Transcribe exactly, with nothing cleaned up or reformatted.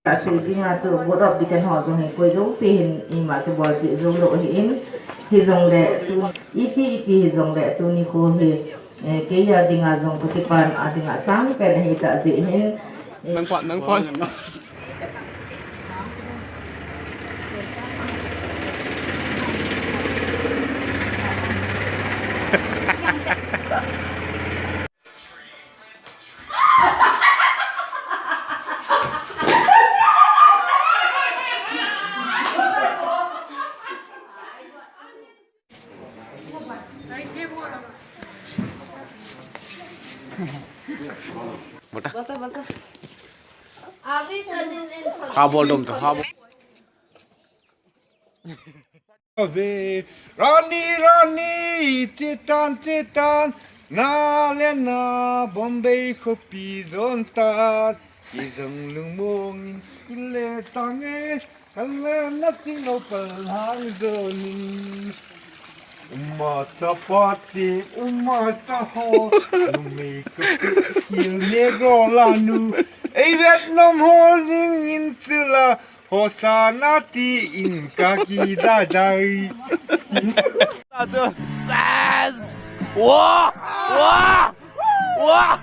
Asei dinga chu Board of Deacon ho jong hi koi jouse hin ima kibolpeh jou lou ahin, hijongle tu, ipi ipi hijongle tuni kho hi, eh, keiya dinga jong kakipa a dinga sangpen ahitah jeh hin, eh, Nang phat, nang phat. Bota. Bota, bota. Abhi chale nahi. Ha bol dum to, ha bol. Ave, Rani, Rani, chetan, chetan, na le na, Bombay khopi jon tan, kei jong lungmong in kile tange, kale na ti lo pal hang jonin. Uma chapati, uma saho, numei kapu, kil negro lanu, ei Vietnam ho dingin chula, Hosanna ti in kaki dai dai. Sas! Wah! Wah! Wah!